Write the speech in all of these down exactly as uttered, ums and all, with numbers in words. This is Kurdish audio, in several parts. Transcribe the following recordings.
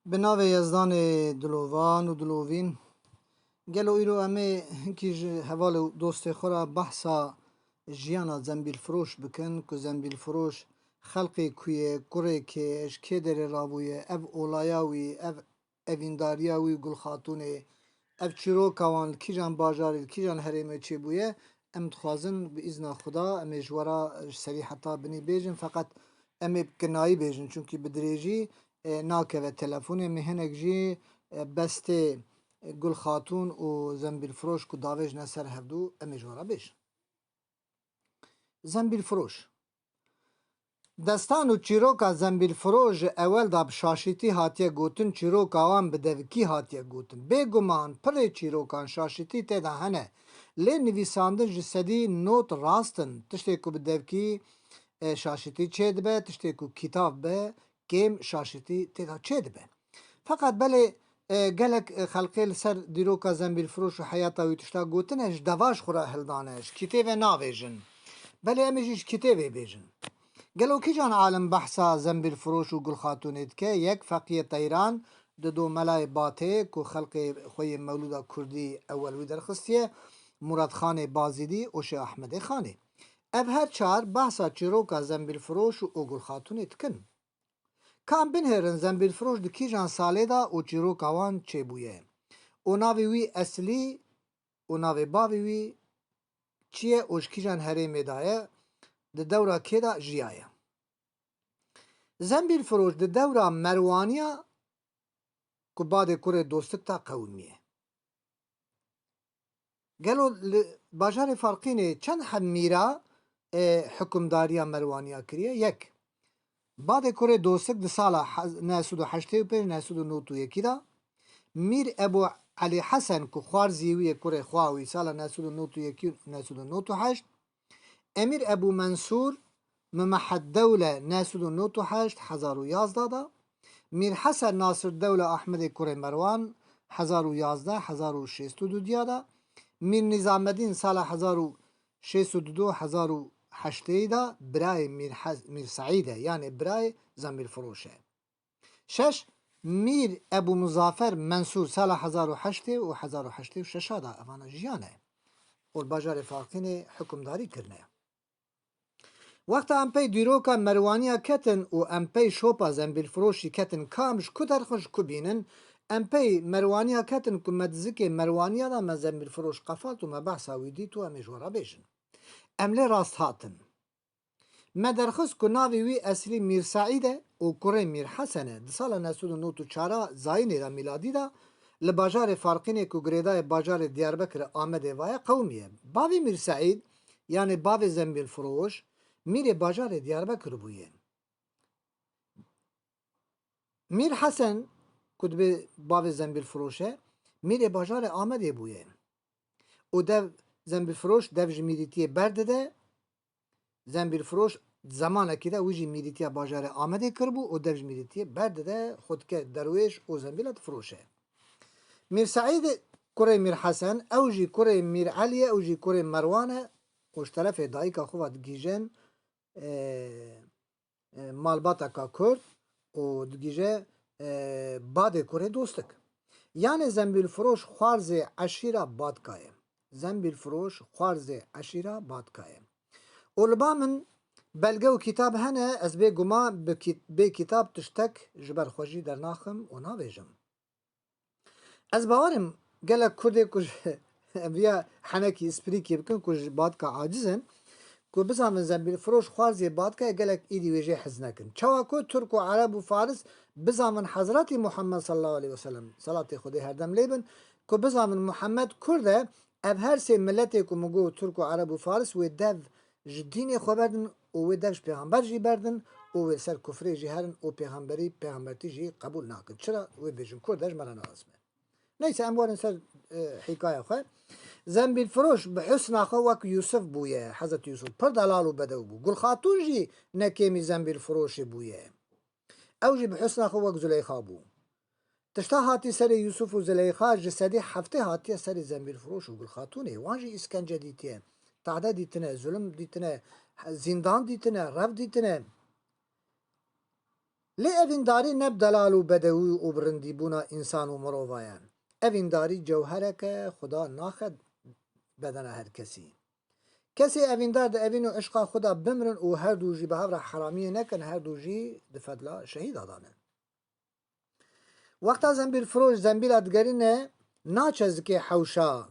Bi navê Yezdanê dilovan û dilovîn. Gelo îro em ê hinkî ji heval û dostê xwe re behsa jiyana zembîlfiroş bikin, ku zembîlfiroş xelqê ku ye, kurê kê ye, ji kê derê rabûye, ev olaya wî, ev evîndariya wî û Gulxatûnê, ev çîroka wan li kîjan bajarê, li kîjan herêmê çêbûye, em dixwazin bi îzna Xuda em ê ji we re ji serî heta binî bêjin, feqet em ê bi kinayî bêjin, çunkî bi dirêjî, e, nakeve telefonê. Em ê hinek jî, e, bestê, e, Gulxatûn û Zembîlfiroş ku davêjine ser hevdû, em ê ji we re bêjin. Zembîlfiroş. Destan û çîroka Zembîlfiroş ji ewel de bi şaşîtî hatiye gotin, çîroka wan bi devikî hatiye gotin. Bêguman pirê çîrokan şaşîtî tê de hene. Lê nivîsandin ji sedî nod rast in. Tiştê ku bi devikî, e, şaşîtî çêdibe, tiştê ku kîtav be, kêm şaşîtî tê de çêdibe. Feqet belê, e, gelek, e, xelkê li ser dîroka Zembîlfiroş û heyata wî tişta gotine, ji deva ji xwe re hildane, ji kitêve navêjin. Belê em ê jî ji kitêvê bêjin. Gelo kîjan alim behsa Zembîlfiroş û Gulxatûnê dike? Yek Feqiyê Teyran, dido Melayê Batê ku xelkê xwe yê mewlûda kurdî ewel wî derxistiye, Muradxanê Bazîdî û Şêx Ehmedê Xanê. Ev her çar behsa çîroka Zembîlfiroş û Gulxatûnê dikin. Ka em binêrin Zembîlfiroş di kîjan salê de û çîroka wan çêbûye û navê wî esilî û navê bavê wî çi ye û ji kîjan herêmê de ye, di dewra kê de jiyaye. Zembîlfiroş di dewra Merwaniya ku badê kurê Dostik de qewimiye. Gelo li bajarê Farqînê çend heb mîra, e, hukimdariya Merwaniya kiriye? Yek, badê kurê Dostik di sala hez-, neh sed û heştê û pênc, neh sed û nod û yekî de, Mîr Ebû Elî Hesen ku xwarzî wî ye, kurê xwa wî, sala neh sed û nod û yekî û neh sed û nod û heşt, Emîr Ebû Mensûr Mimehed Dewle neh sed û nod û heşt, hezar û yazdeh de, Mîr Hesen Nasir Dewle Ahmedê kurê Merwan hezar û yazdeh, hezar û şêst û du diya de, Mîr Nîzamedîn sala hezar û şêst û du, hezar û heştê de birayê Mîr Hez-, Mîr Seîd e, yanê birayê Zembîlfiroş e. Şeş, Mîr Ebû Muzafer Mensûr sala hezar û heştê û hezar û heştê û şeş de evana jiyane û li bajarê Farqînê hukimdarî kirine. Wexta em pey dîroka Merwaniya ketin û em pey şopa Zembîlfiroşî ketin, ka em ji ku derxin, ji ku bînin, em pey Merwaniya ketin ku me di zikê Merwaniya de me Zembîlfiroş qefalt û me behsa wî dît û em ê ji we re bêjin. Em lê rast hatin. Me derxist ku navê wî eslî Mîr Seîd e û kurê Mîr Hesen e. Di sala neh sed û nod û çar a zayînê de mîladî de li bajarê Farqînê ku girêdayê bajarê Diyarbekir Amedê vaye qewimiye. Bavê Mîr Seîd, yanê bavê Zembîlfiroş, mîrê bajarê Diyarbekir bûye. Mîr Hesen, ku dibê bavê Zembîlfiroş e, mîrê bajarê Amedê bûye. Û dev Zembîlfiroş dev ji mîrîtiyê berdide. Zembîlfiroş di zemanekî de wî jî mîrîtiya bajarê Amedê kiribû û dev ji mîrîtiyê berdide, xwe dike derwêş û zembîla difiroşe. Mîr Seîd kurê Mîr Hesen, ew jî kurê Mîr Elî ye, ew jî kurê Merwan e û ji terefê dayika xwe ve digihîjin, e, e, malbata Kakurd û digihîje, e, badê kurê Dostik. Yanê Zembîlfiroş xwarzê eşîra Badka ye. Zembîlfiroş xwarzê eşîra Badka ye. Û li ba min belge û kitab hene, ez bê guma bi kî-, bê kitab tiştek ji ber xwe jî dernaxim û navêjim. Ez bawer im gelek Kurdê ku ji, em viya henekî îsprîkê bikin ku ji Badka aciz in, ku bizanvin Zembîlfiroş xwarzê Badka ye, gelek îdî wê jê hez nekin. Çawa ku Tirk û Ereb û Faris bizanvin Hezretî Muhammed sallallahu aleyhi ve sellem, salatê Xwedê her dem lê bin, ku bizanvin Muhammed Kurd e, ev her sê miletê ku min got Tirk û Ereb û Faris wê dev ji dînê xwe berdin û wê dev ji pêxember jî berdin û wê li ser kufrê jî herin û pêxemberî, pêxembertî jî qebûl nakin. Çira wê bêjin Kurd e, ji me re nelazim e. Neyse, em werin ser, e, hîkaya xwe. Zembîlfiroş bi husna xwe wek Yûsif bûye, Hezretî Yûsif pir delal û bedew bû. Gulxatûn jî ne kêmî Zembîlfiroşê bûye. Ew jî bi husna xwe wek Zuleyxa bû. Tişta hatî serê Yûsif û Zuleyxa ji sedî heftê hatiye serê Zembîlfiroş û Gulxatûnê. Wan jî îskence dîtiye, tehde dîtine, zulm dîtine, zîndan dîtine, rev dîtine. Lê evîndarî ne bi delal û bedewî û bi rindîbûna însan û mirova ye. Evîndarî cewhereke Xuda naxe bedena her kesî. Kesê evîndar di evîn û eşqa xwe de bimrin û her du jî bi hev re heramiyê nekin, her du jî di fedla şehîda de ne. Wexta zembîlfiroş zembîla digerîne, naçe zikê hewşa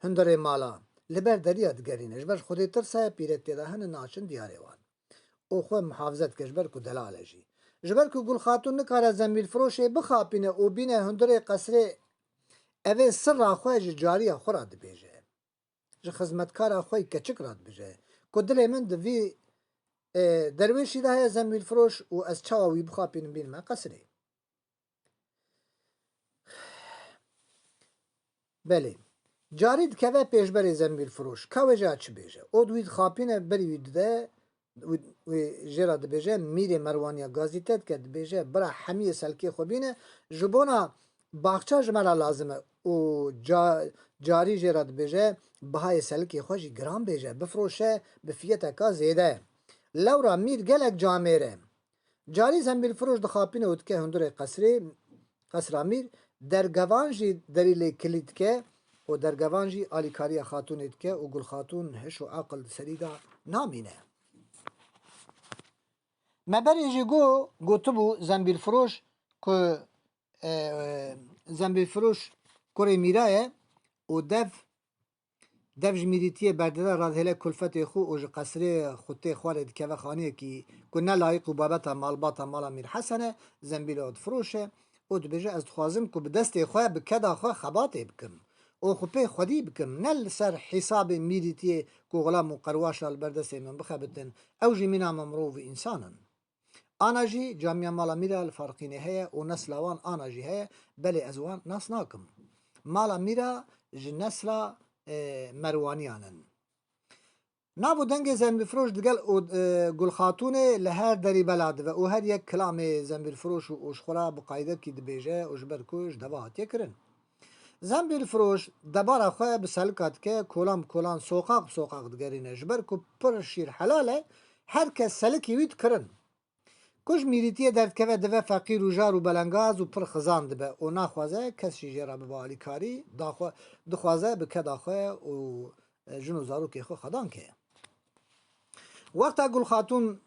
hundirê mala, li ber deriya digerîne. Ji ber Xwedê tirse pîrek tê de hene naçin diyarê wan. Û xwe muhafize dike ji ber ku delal e jî. Ji ber ku Gulxatûn nikare zembîlfiroşê bixapîne û bîne hundirê qesrê, ev ê sirra xwe ji cariya xwe re dibêje. Ji xizmetkara xwe yî keçik re dibêje ku dilê min di vî, e, derwêşî de heye zembîlfiroş û ez çawa wî bixapînim bînime qesrê. Belê. Carî dikeve pêşberê zembîlfiroş. Ka wê jê çi bêje? Ot wî dixapîne, berî wî dide, wî, wî jê re dibêje, mîrê Merwaniya gazî te dike, dibêje, bira hemiyê selkê xwe bîne, ji bona baxça ji me re lazim e û ca-, carî jê re dibêje, bihayê selikê xwe jî giran bêje, bifroşe bi fiyeteka zêde. Lewra mîr gelek camêr e. Carî zembîlfiroş dixapîne û dike hundirê qesrê, qesra mîr, dergevan jî derî lê kilî dike û dergevan jî alîkariya xatûnê dike û Gulxatûn hiş û aqil di serî de namîne. Me berê jî got, gotibû zembîlfiroş ku, e, zembîlfiroş kurê mîra ye û dev, dev ji mîrîtiyê berdide, radihêle kulfetê xwe û ji qesrê xwe tê xwarê dikeve xaniyekî ku ne layiq û babeta malbata mala Mîr Hesen e, zembîla difiroşe û dibêje, ez dixwazim ku bi destê xwe, bi keda xwe xebatê bikim û xwe pê xwedî bikim, ne li ser hîsabê mîrîtiyê ku xulam û qerwaşa li ber destê min bixebitin, ew jî mîna me mirov û însan in. Ana jî camiya mala Mîra li Farqînê heye û nesla wan ana jî heye, belê ez wan nas nakim. Mala Mîra ji nesla, e, Merwaniyan in. Nav û dengê Zembîlfiroş digel û, e, Gulxatûnê li her derî bela dibe û her yek kilamê Zembîlfiroş û, û ji xwe re bi qaydekî dibêje û ji ber ku ji deva hatiye kirin. Zembîlfiroş debara xwe bi selika dike, kolan bi kolan, soqaq bi soqaq digerîne. Ji ber ku pir şîr helal e, her kes selikî wî dikirin. Ku ji mîrîtiyê derdikeve dibe feqîr û jar û belengaz û pir xizan dibe û naxwaze kes jî jê re bibe alîkarî, daxwe, dixwaze bi keda xwe û, e, jin û zarokê xwe xedan ke. Wexta Gulxatûn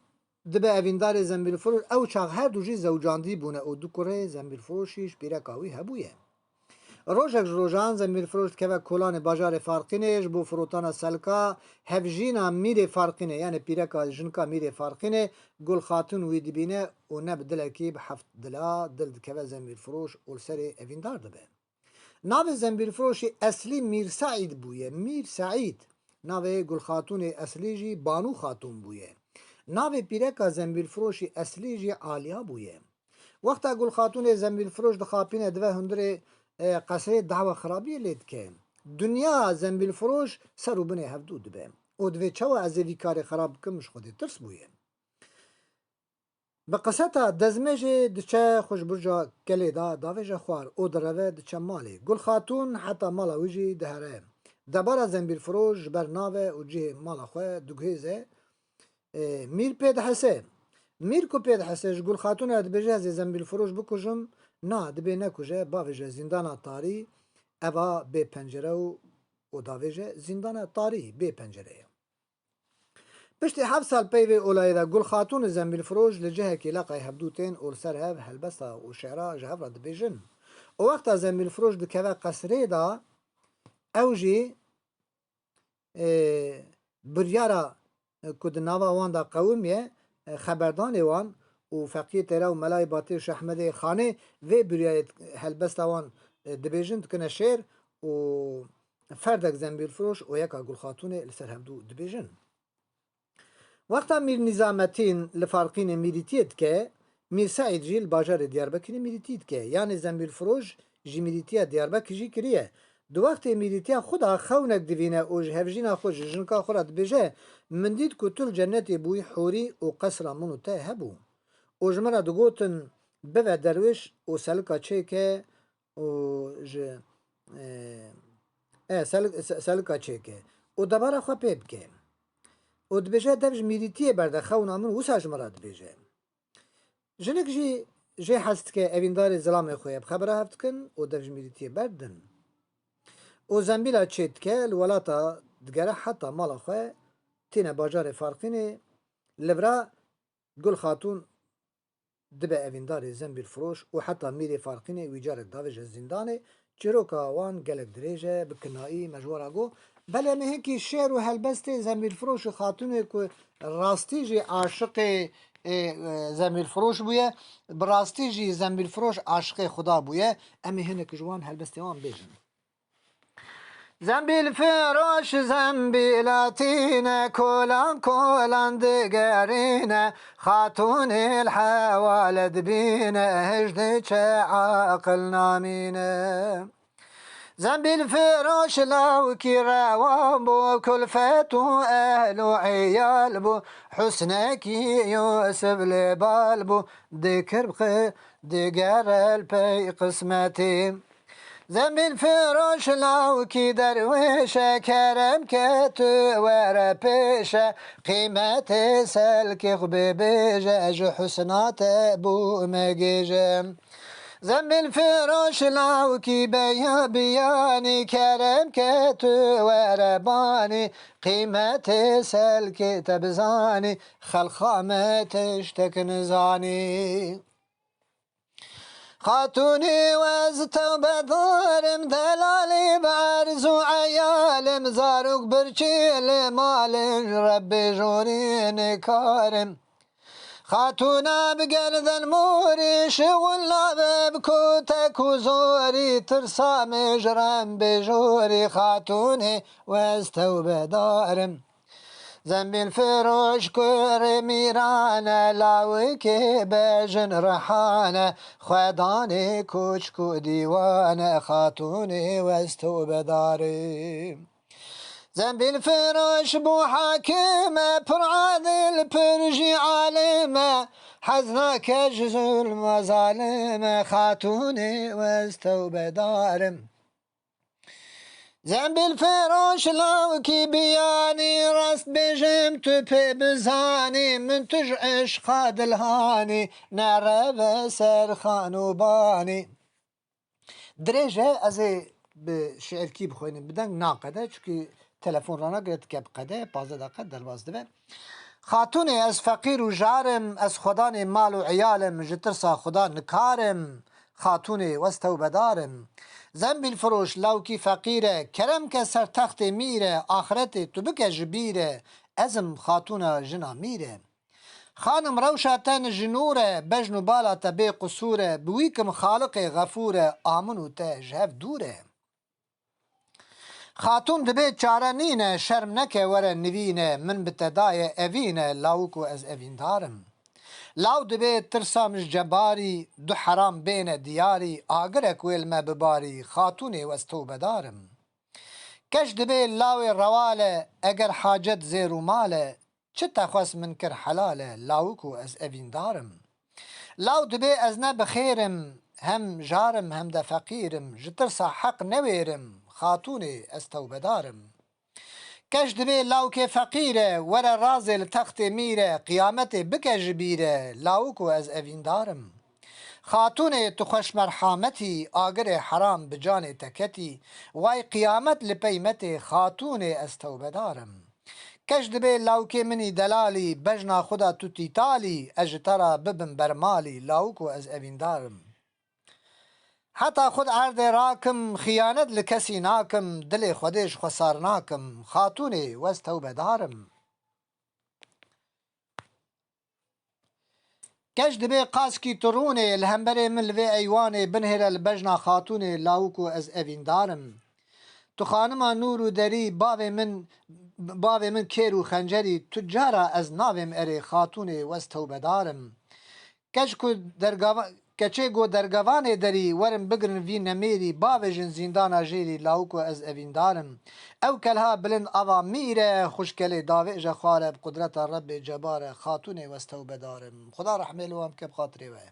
dibe evîndarê Zembîlfiroş, ew çax her du jî zewcandî bûne û du kurê Zembîlfiroşî ji pîreka wî hebûye. Rojek ji rojan Zembîlfiroş dikeve kolanê bajarê Farqînê ji bo firotana selka hevjîna mîrê Farqînê, yanê pîreka jinika mîrê Farqînê, Gulxatûn wî dibîne û ne bi dilekî, bi heft dila dil dikeve Zembîlfiroş û li serê evîndar dibe. Navê Zembîlfiroşê eslî Mîr Seîd bûye, Mîr Seîd. Navê Gulxatûnê eslî jî Banû Xatûn bûye. Navê pîreka Zembîlfiroşî eslî jî Aliya bûye. Wexta Gulxatûnê Zembîlfiroş dixapîne dibe hundirê, e, qesrê, dawa xirabiyê lê dike. Dinya Zembîlfiroş ser û binê hevdû dibe. Û divê çawa ez ê vî karê xirab bikim, ji Xwedê tirs bûye. Bi qiseta dezmêjê diçe xwe ji burca kelê de davêje xwar û direve diçe malê. Gulxatûn heta mala wî jî dihere. Debara Zembîlfiroş ji ber nave û cihê mala xwe diguhêze, e, Mîr pê dihese. Mîr ku pê dihese, ji Gulxatûn re dibêje, ez ê Zembîlfiroş bikujim. Na, dibê nekuje, bavêje zîndana tarî, eva bê pencere û, û davêje zîndana tarî, bê pencere ye. Piştî heft sal pey vê olayê de Gulxatûn û Zembîlfiroş li cihekî leqay hevdû tên û li ser hev helbesta û şi'ra ji hev re dibêjin. Û wexta Zembîlfiroş dikeve qesrê de, ew jî, e, biryara, e, ku di nava wan de qewimiye, e, xeberdanê wan û Feqiyê Têra û Melayê Batê û Şehmedê Xanê vê biryarê helbesta wan, e, dibêjin, dikine şêr û ferdek Zembîlfiroş û yeka Gulxatûnê li ser hevdû dibêjin. Wexta Mîr Nîzametîn li Farqînê mîrîtiyê dike, Mîr Seîd jî li bajarê Diyarbekirê mîrîtî dike. Yanê Zembîlfiroş ji mîrîtiya Diyarbekir jî kiriye. Di wextê mîrîtiya xwe de xewnek divîne û ji hevjîna xwe, ji jinka xwe re dibêje, min dît ku tu li cennetê bûyî, hûrî û qesra min û te hebû. Û ji min re digotin, bive derwêş û selika çêke û ji, e, e, sel-, se-, selika çêke û debara xwe pê bike. Û dibêje, dev ji mîrîtiyê berde, xewna min wisa ji min re dibêje. Jinik jî jê hez dike evîndarê zilamê xwe ye bi xebera hev dikin û dev ji mîrîtiyê berdidin. Û zembîla çê dike, li welata digere heta mala xwe, tîne bajarê Farqînê, li vira Gul Xatûn dibe evîndarê zembîlfiroş û heta mîrê Farqînê wî carek davêje zîndanê. Çîroka wan gelek dirêj e, bi kinayî me ji we re got. Belê em ê hinkî şêr û helbestê zembîlfiroş û Xatûnê ku rastî jî aşiqê, ê, e, zembîlfiroş bûye, bi rastî jî zembîlfiroş aşiqê Xuda bûye. Em ê hinek ji wan helbestê wan bêjin. Zembîlfiroş zembîlatîne, kolan kolan digerîne, xatûnê li hewale dibîne, hij diçe aqil namîne. Zembîlfiroş lawkî rewan bû, kulfet û ehl û eyal bû, husnekî Yûsif lê bal bû, dikir bi xwe digere li pey qismetê. Zembîlfiroş lawkî derwêş e, kerem ke tu were pêş e, qîmetê selkê xwe bêbêje, ji husna te bûme gêj e. Zembîlfiroş lawkî beya biyanî, kerem ke tu were banî, qîmetê selkê te bizanî, xelqa me tiştek nizanî. Xatûnê wez tewbedarim, delalî bi erz û eyalim, zarok birçî li malin, Rebbê jorî nikarim. Xatûna bi gerden morî, şixul nabe bi kotek û zorî, tirsa me ji rembê jorî, xatûnê wez tewbedarim. Zembîlfiroş kurê mîran e, lawikê bejin rihan e, xwedanê koçk û dîwan e, xatûnê wez tewbedarim. Zembîlfiroş bû hakim e, pir adil, pir jî alim e, hez nake ji zulma zalim e, xatûnê wez tewbedarim. Zembîlfiroş lawkî biyanî, rast bêjim tu pê bizanî, min tu ji eşqa dilhanî, nereve ser xan û banî. Dirêj e, ez ê bi şiirkî bixwînim, bi deng naqede, çunkî telefon ranagire, dike bi qede, pazdeh deqe derbas dibe. Xatûnê ez feqîr û jar im, ez xwedanê mal û eyal im, ji tirsa Xuda nikar im, xatûnê wez tewbedar im. Zembîlfiroş lawkî feqîr e, kerem ke ser textê mîr e, axretê tu bike ji bîr e, ez im xatûna jina mîr e. Xanim rewşa te ji nûr e, bejn û bala te bê qisûr e, bi wî kim Xaliqê Xefûr e, a min û te ji hev dûr e. Xatûn dibê çare nîne, şerm neke were nivîne, min bi te daye evîne, lawik û ez evîndar im. Law dibê tirsa min ji cebarî, du heram bêne diyarî, agirek wê li me bibarî, xatûnê wez tewbedar im. Keç dibê lawê rewal e, eger hacet zêr û mal e, çi te xwest min kir helal e, lawik û ez evîndar im. Law dibê ez ne bi xêr im, hem jar im hem de feqîr im, ji tirsa heq newêrim, xatûnê ez tewbedar im. Keç dibê lawkê feqîr e, were razê li textê mîr e, qiyametê bike ji bîr e, lawik û ez evîndar im. Xatûnê tu xweş merhametî, agirê heram bi canê te ketî, way qiyamet li pey metê, xatûnê ez tewbedar im. Keç dibê lawkê min î delalî, bejna xwe da tu tîtalî, ez ji te ra bibim bermalî, lawik û ez evîndar im. Heta xwe di erdê rakim, xiyanet li kesî nakim, dilê Xwedê ji xwe sar nakim, xatûnê wez tewbedar im. Keç dibê qaskî tu rûnê, li hemberê min li vê eywanê, binihêre li bejna xatûnê, lawik û ez evîndar im. Tu xanima nûr û derî, bavê min, bavê min kêr û xencerî, tu cara ez navêm erê, xatûnê wez tewbedar im. Keç ku dergava-, keçê ku dergevanê derî, werin bigirin vî nemêrî, bavêjin zîndana jêrî, lawik û ez evîndar im. Ew kelha bilind ava mîr e, xwişkelê davêje xwar e, bi qudreta Rebbê cebar e, xatûnê wez tewbedar im. Xuda rehmê li wan bike bi xatirê we.